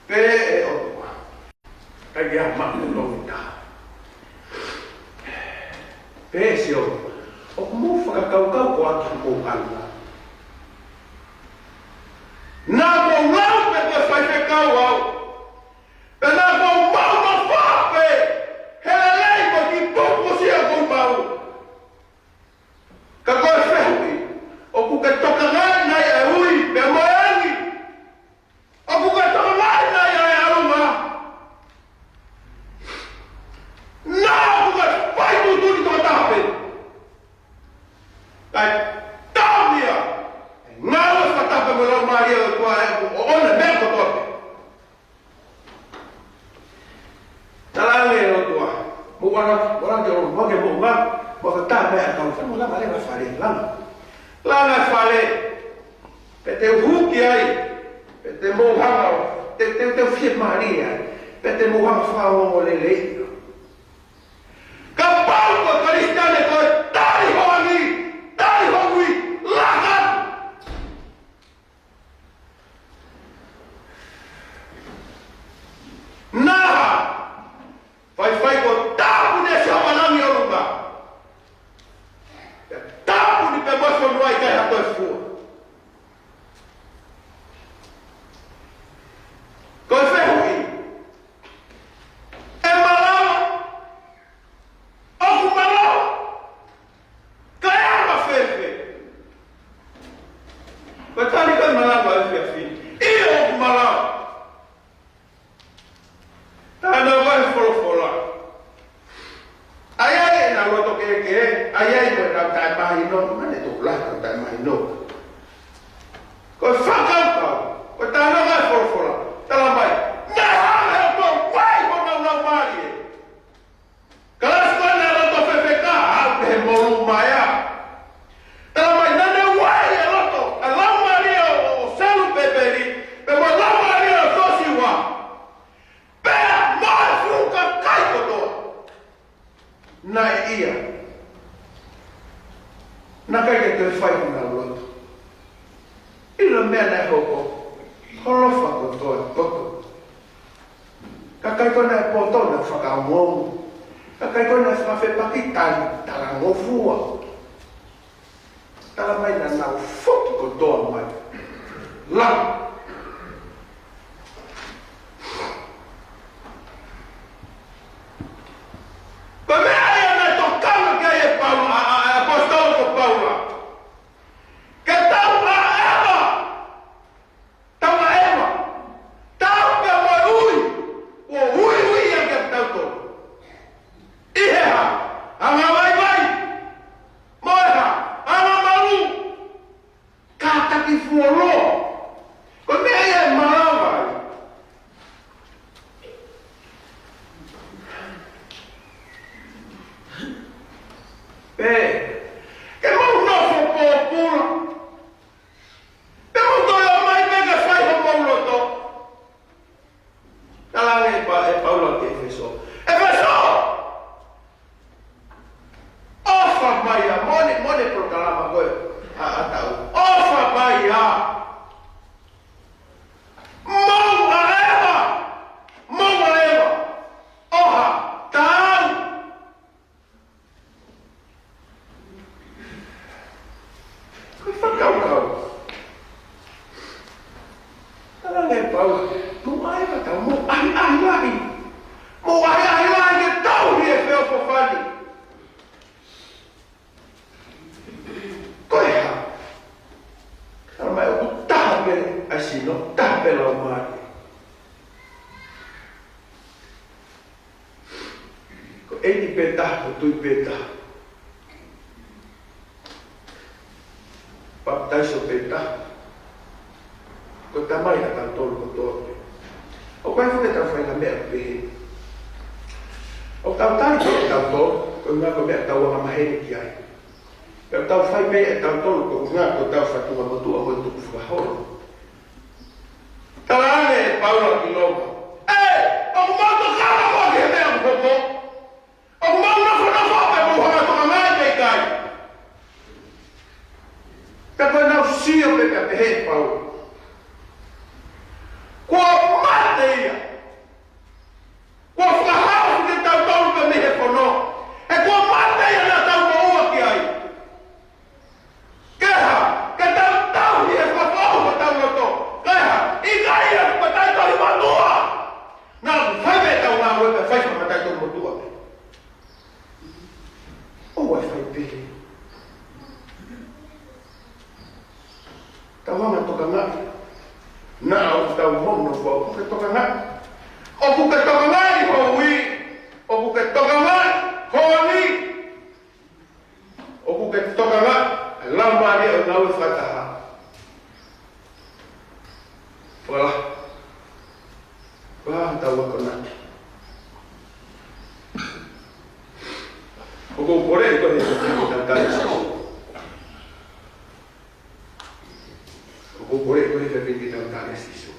Pehē ʻe he ʻOtua, ʻikai ha maʻu ʻe taha. Pehē ʻe Sihova, ʻoku mou fakakaukau ko atu ko ʻalunga. Naʻa ku lau pē ko e faifekau au. Pea naʻa ku maʻu mafai pē he lelei mo e kiʻi pupusi ʻoku ou maʻu. Ka ko e fehuʻi, ʻoku ke tokanga nai ʻa e ui pea mo e angi? ʻOku ke tokanga nai ʻa e ʻalunga? Ua la, ua la ke o, ua ke mo nga, ua ka ta me a kau, mo langa leva fale, langa. Langa fale, pe te u huki ai, pe te mo hanga, te, te, te fiemālie ai, pe te mo hanga fakaongo lelei. Kapau ko e Kalisitiane ko e tali hoangi, tali hoangi, langa. Naʻa, faifai ko e tāpuni ʻe Sihova langi ʻo ʻolunga. Pea tāpuni pē mo e fonua ʻikai ha toe fua. Ko e fehuʻi. ʻE malava, ʻoku malava, kae anga fēfē? Ko e tali ko e malava ʻa e efiafi ni. ʻIo ʻoku malava. Talanoa ko e folofola. ʻAi ai ʻenau loto kehekehe, ʻai ai mo ʻenau taʻemahino, mane tō lahi ʻenau taʻemahino. Ko e fakakaukau, ko e talanoa ko e folofola. Tala mai, naʻe hanga ʻe he ʻOtua ʻo ueʻi honau laumālie. Kalasi ko ē naʻe loto fefeka, ʻalu pē he molu mai ā. Tala mai naʻa ne ueʻi e loto, ʻa e laumālie ʻo, ʻo Selupepeli, pea mo e laumālie ʻo Siosiua. Pea mo e fuʻu kakai kotoa. Naʻe ʻikai. Naʻe ʻikai ke toe fai honau loto. ʻIlo e meʻa naʻe hoko. Holofa kotoa e poto. Kakai ko ē naʻe poto naʻe fakaongo. Kakai ko ē naʻe fakafepaki tali, talangofua. Tala mai naʻa nau foki kotoa mai. La. Ko e meʻa ia naʻe tokanga ki ai ʻa Paula, ʻa, ʻa, ʻa e ʻaposetolo ko Paula. Ke tau ʻaʻeva. Tau ʻaʻeva. Tau pea mo e ui. ʻO uiuiʻi ʻa kitautolu. ʻI he hā? Angavaivai. Mo e hā? Angamalu. Kātaki fuoloa. Ko e meʻa ia ʻe malava ai. Pea ke mau nofo pōpula. Pea mau toe ō mai pē ke fai homau loto. Talaange ʻe Pa-, ʻe Paula ki ʻEfesō. ʻEfesō! ʻOfa mai ā, mone, mone polokalama ko ē ʻa, ʻa tau. ʻOfa mai ā. Mau ʻaʻeva. Mau ʻaʻeva. ʻOha. Tau. Ko e fakakaukau. Talaange ʻe Paula, mou ʻaʻeva tau, mou ʻaʻeva lahi. Mou ʻaʻeva lahi ke tauhi e feʻofoʻofani. Ko e hā? Tala mai ʻoku taha pē ʻa e sino, taha pē laumālie. Ko e ʻEiki pē taha, ko e Tuʻi pē taha. Papitaiso pē taha. Ko e Tamai ʻatautolu kotoa pē. ʻOku ʻikai fuʻu ke tau fai ha meʻa pehē. ʻOku tau tali pē ʻe tautolu, ko e ʻuhinga ko e meʻa ʻoku tau angamaheni ki ai. Pea tau fai pē ʻe tautolu ko e ʻuhinga ko ʻetau fatungamotuʻa mo e tukufakaholo. Talaange ʻe Paula ki Loma. ʻE, ʻoku mau tokanga koā ki he meʻa ʻoku hoko? ʻOku mau nofonofo pe mou hanga ʻo tokangaʻi pe ʻikai? Pea ko ʻenau sio pē pea pehē ʻe Paula. Kuo mate ia. Kuo fakahaofi kitautolu pē mei he fono. He kuo mate ia naʻa tau moʻua ki ai. Ke hā, ke tau tauhi e fakafoʻou hotau loto. Ke hā, ʻikai ia ko e taitai motuʻa. Naʻa ku fai pē ʻetau ngāue pea fai fakatai tau motuʻa pē. ʻOua ʻe fai pehē. Tau hanga ʻo tokangaʻi. Naʻa ʻoku tau mono fua, ʻoku ke tokangaʻi. ʻOku ke tokangaʻi ho ui. ʻOku ke tokangaʻi ho angi. ʻOku ke tokangaʻi e laumālie ʻo e ngāue fakataha. Voilà. Ko e hā hotau akonaki? ʻOku ou kole koe he efiafi ni ke tau tali ʻa Sīsū. ʻOku ou kole koe he efiafi ni ke tau tali ʻa Sīsū.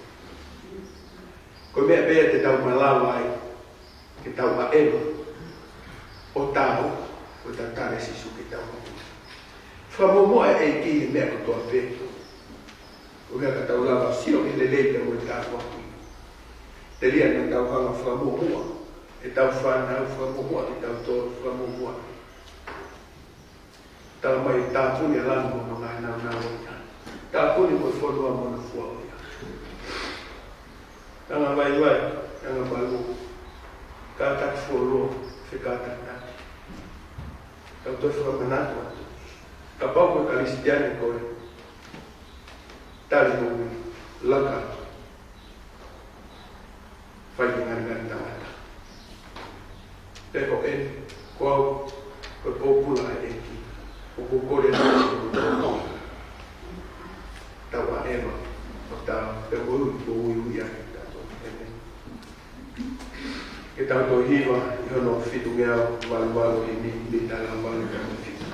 Ko e meʻa pē ia te tau malava ai ke tau ʻaʻeva ʻo tau, ʻo tau tali ʻa Sīsū ke tau ʻaʻeva. Fakamuʻomuʻa e ʻEiki he meʻa kotoa pē. ʻO meʻa ka tau lava sio ki he lelei pea mo e tāpuaki. Telia naʻa tau hanga fakamuʻomuʻa ʻetau fānau, fakamuʻomuʻa kitautolu, fakamuʻomuʻa. Tala mai, tāpuni ʻa langi mo hono ngaahi nāunau ʻoku ʻi ai. Tāpuni mo e fonua mo hono fua ʻoku ʻi ai. Anga vaivai, anga malū, kātaki fuoloa, fekātaki. Tau toe fakamanatu atu. Kapau ko e Kalisitiane koe, tali hoʻo ui, laka, fai ke ngalingali tangata. Pea ko eni, ko au, ko e pōpula ʻa e ʻEiki, ʻoku ou kole atu, tau ʻaʻeva ʻo tau, pea ko e ui, ko e ui, ui ʻa e tau. ʻĒmeni. Ke tau toe hiva ʻi hono fitungeau valu valu, ʻi he mita lau valu taha mo e fitu.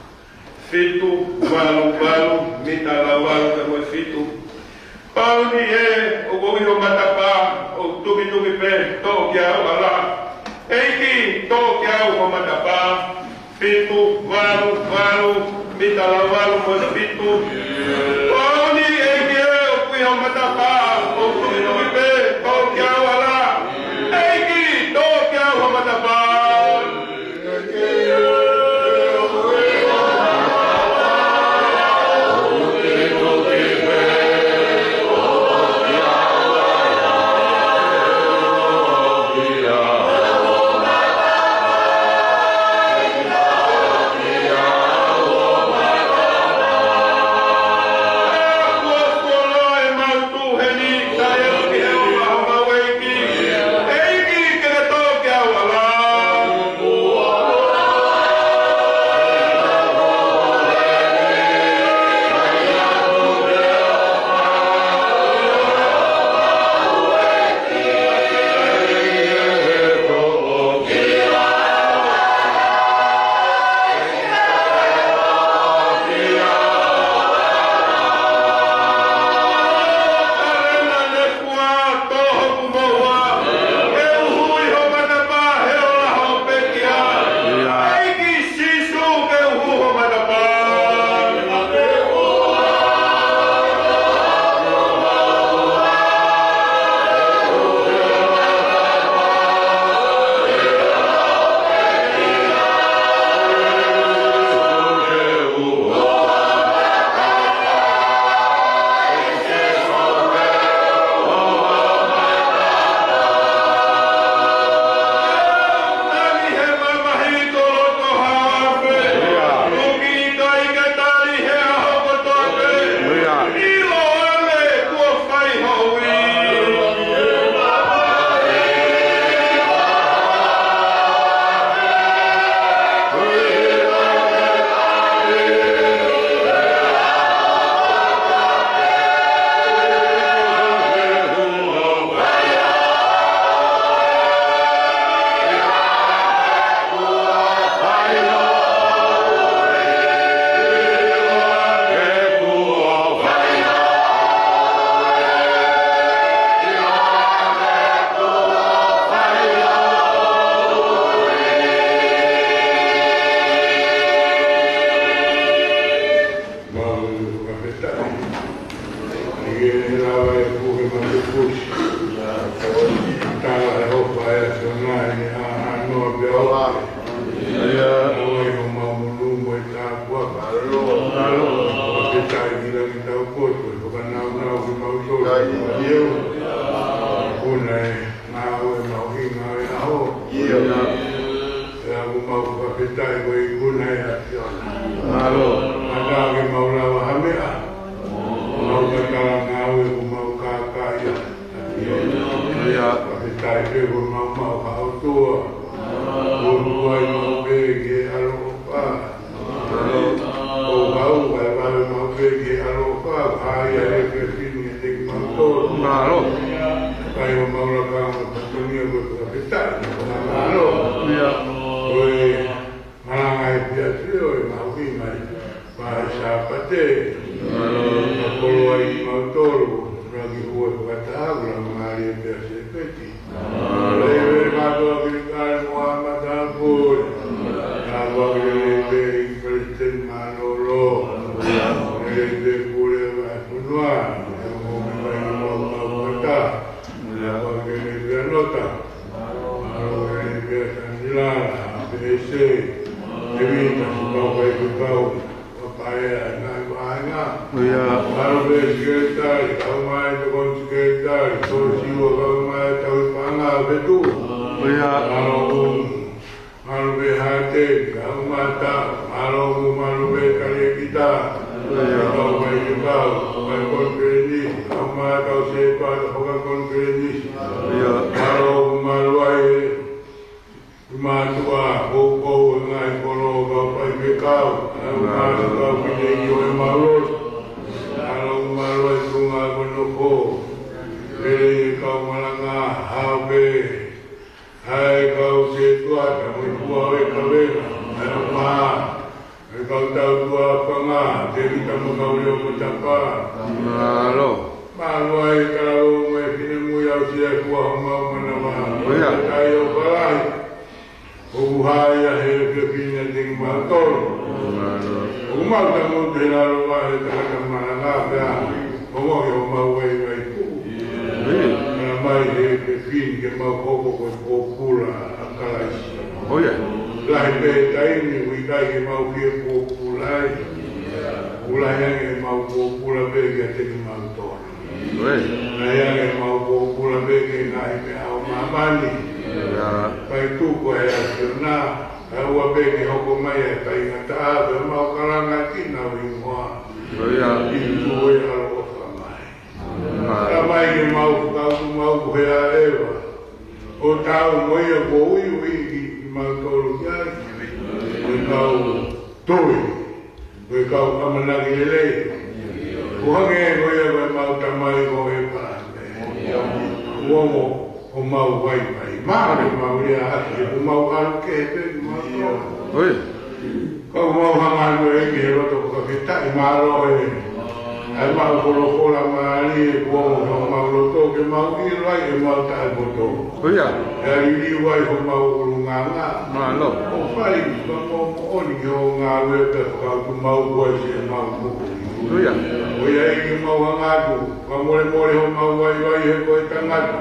Fitu valu valu, mita lau valu taha mo e fitu. Pāuni ē, ʻoku ou ʻi ho matapā, ʻoku tukituki pē, toʻo kiate au ʻa e lā. ʻEiki, toʻo kiate au ho matapā. Fitu valu valu, mita lau valu mo e fitu. Pāuni ē, ʻEiki ē, ʻoku ʻi ho matapā, ʻoku tukituki pē, toʻo kiate au ʻa e lā. ʻEiki, toʻo kiate au ho matapā. Mau fakafetaʻi. ʻI he lava e puke mate pusi. Tala e hopa e asona ne a anoa pea oa. Ia. Oi ho mau munu mo e tāpuaki. Fakafetaʻi ki langi tau koto, e fakanaunau ki mau tō. Ia. Kuna e ngāue mau hinga e aho. Ia. Pea ʻoku mau fakafetaʻi ko e ikuna e ʻAfiona. Mālō. Mata ke mau lava ha meʻa. Mau ka tala ngāue ʻoku mau kākaaʻi ʻa e ʻAfiona. Ia. Fakafetaʻi pē ko mau mau ha ʻOtua. Ko tuai mau pē ke ʻaloʻofa. Mālō. Ko mau ʻai vave mau pē ke ʻaloʻofa. Hai a le ke fini e teki mau tō. Mālō. Kai o mau laka mo e patonia ko e fakafetaʻi. Mālō. Ia. Ko e malanga Pese, Evita, Sipau, Kai, Kukau, Papaea, Nai, Vaenga. ʻIo. Mālō pē sekelitali, kau mai tokoni sekelitali, Sosiua, kau mai tauhi paʻanga, Fetu. ʻIo. Mālō ʻu, mālō pē Hāteni, kau mai ta, mālō ʻu, mālō pē Kaliekita. ʻIo. Kau mai Kukau, mai konifelenisi, kau mai tau sepa, hoka konifelenisi. ʻIo. Mālō ʻu, mālō ai, Mātuʻa, ʻoku ou ngaahi kolo kau faifekau, ʻa e mātuʻa kau ki he ʻio e maulot, ʻa e lau mālō e tunga ko nofo, pele e kau malanga, hape, ʻa e kau setuata, mo e kua e kavena, ʻa e mā, ʻa e kau tautua fanga, te ki tama kau leo ko tapa. Mālō. Mālō ai, kala lo mo e fine mui au sia kua homau manava. ʻIo. Tai o falai. ʻOku hā ia he efiafi ni ʻiate kimautolu. ʻOku mau tangutu he lalo vahe ʻo e tangata malanga pea ʻoku mau ʻi homau vaivai pū. Pea mai he efiafi ni ke mau hoko ko e pōpula ʻa Kalaisi. Lahi pē taimi ʻoku ʻikai ke mau fie pōpula ai. ʻOku lahi ange ʻemau pōpula pē kiate kimautolu. Lahi ange ʻemau pōpula pē ki he ngaahi meʻa ʻo māmani. Kae tuku e ʻAfiona, kae ʻoua pē ke hoko mai ʻa e faingataʻa, pea mau kalanga ki he hingoa ʻo e ʻAlo ʻofa mai. Ka mai ke mau fakautu mau ko e ʻeva, ʻo tau mo ia kuo uiuiʻi kimautolu ki ai. Ko e kau tui. Ko e kau ʻamanaki lelei. ʻOku hangē ko ia ko ʻemau tamai ko ʻĒpalahame. ʻOku ongo homau vaivai. Mālō ʻemau lea ʻaki, ʻoku mau ʻalu kehe pē kimautolu. Ka ʻoku mau hanga atu ʻEiki he loto fakafetaʻi, mālō e ʻemau folofola mālie kuo ongo homau loto ke mau ʻilo ai ʻemau taʻepoto. ʻIo. ʻE liliu ai homau ʻulungaanga. Mālō. ʻO fai, ka ko moʻoni ke ʻo ngāue pea fakautu mau kuai se mau moʻui. ʻIo. ʻOku ʻikai ke mau hanga atu, ka molemole homau vaivai he ko e tangata.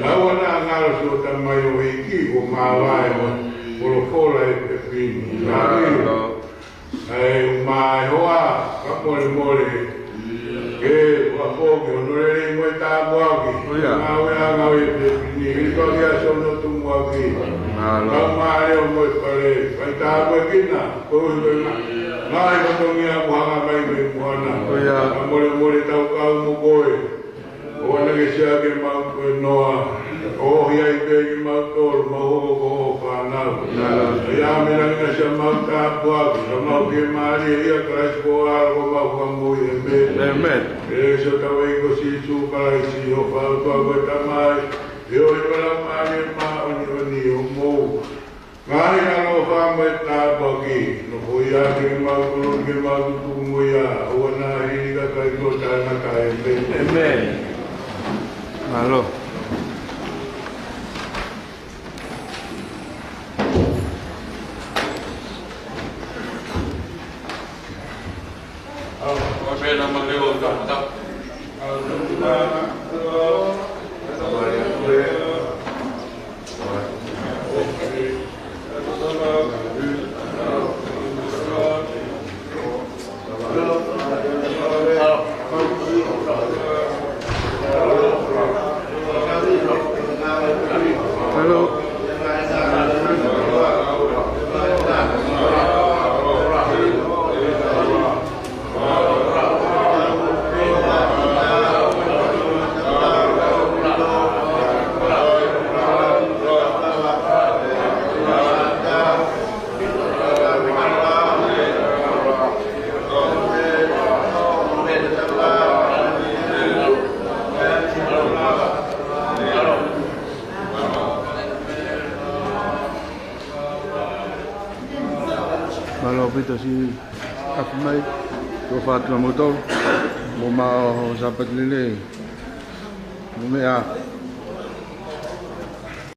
Ka ʻoua naʻa ngalo siʻo Tamai ʻEiki, kuo māvae ʻo folofola ʻi he efiafi ni. Mālō. ʻA e ʻumaʻā e hoa, ka molemole. Ke ʻoua foki hono lelei mo e tāpuaki. ʻIo. Ngāue ʻa e ngāue pē ni, ʻi he pagi ʻa siʻono tumuaki. Mālō. Kau mālō mo e fale, fai tāpuekina, ko e ʻuhi ko e ngā-, ngaahi fatongia kuo hanga mai mei muʻa na. ʻIo. Ka molemole tau kau mo koe. ʻOua naʻa ke siʻaki ʻemau ko e noa, ʻohake ai pē kimautolu, mau hoko ko hoʻo fānau. ʻIo. ʻIa mei langi naʻa siʻomau tāpuaki, ka mau ke mālie ʻia Kalaisi ko ho ʻAlo ko homau Fakamoʻui, ʻēmeni. ʻĒmeni. ʻE siʻotau ʻEiki ko Sīsū Kalaisi, ʻofa ʻa e ʻOtua ko e Tamai, feohi ʻa e Laumālie Māʻoniʻoni, ʻo mou ngaahi ʻaloʻofa mo e tāpuaki, nofoʻia ʻiate kimautolu, ke mau tuku mo ia, ʻoua naʻa hili kae ʻikai ke toe taʻengata, ʻēmeni. ʻĒmeni. Mālō. Hello. Mālō ʻaupito siʻi ʻapi mai, ʻofa atu kiate kimoutolu, mou maʻu ha Sāpate lelei, mo e meʻa